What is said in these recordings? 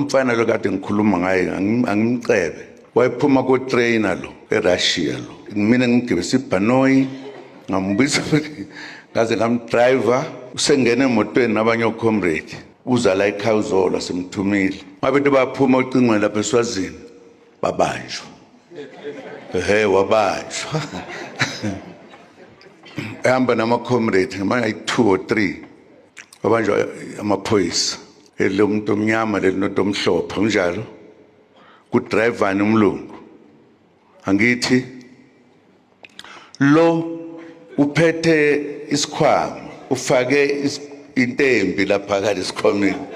Lo mfana lo kade ngikhuluma ngaye angimcebe. Wayephuma ko-trainer lo eRussia lo. Mina ngimgibisa ibhanoyi ngambuyisa ngaze ngamdriver usengena emotweni nabanye ocomrade. Uza la ekhaya uzolwa simthumile. Ngabe baphuma ocingweni lapha eSwazini babanjwa. Ehe wabanjwa. Ehamba nama-comrade ngamanye ayi-2 or 3 babanjwa amaphoyisa. Lo muntu omnyama leli nomuntu omhlophe kunjalo. Kudrivani umlungu. Angithi lo uphethe isikhwama ufake intembi lapha phakathi esikhwameni.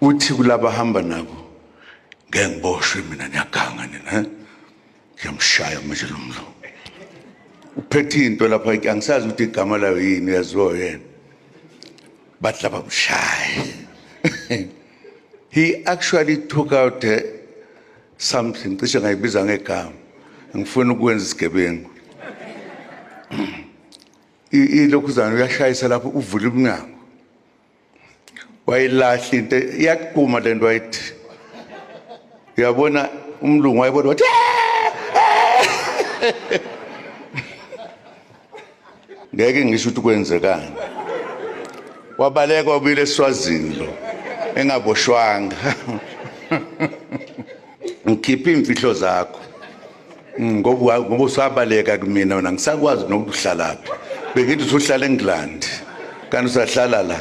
Uthi kulaba hamba nabo ngeke ngiboshwe mina niyaganga nina. Eh? Ngiyamshaya manje lo mlungu. Uphethe into lapha angisazi ukuthi igama layo yini uyaziwa yena. Bathi laba mshaye. He actually took out something cishe ngayibiza ngegama. Ngifuna ukwenza isigebengu. Ilokhuzana uyashayisa lapho uvula umnyango. Wayilahla into iyaqhuma lento wayithi. Uyabona umlungu wayebona wathi ngeke ngisho ukuthi kwenzekani. Wabaleka wabuyela eSwazini lo engaboshwanga. Ngikhipha imfihlo zakho. Ngoba usabaleka kumina wena ngisakwazi nokuhlalaphi. Bengithi usuhlala eNgilandi kanti usahlala la.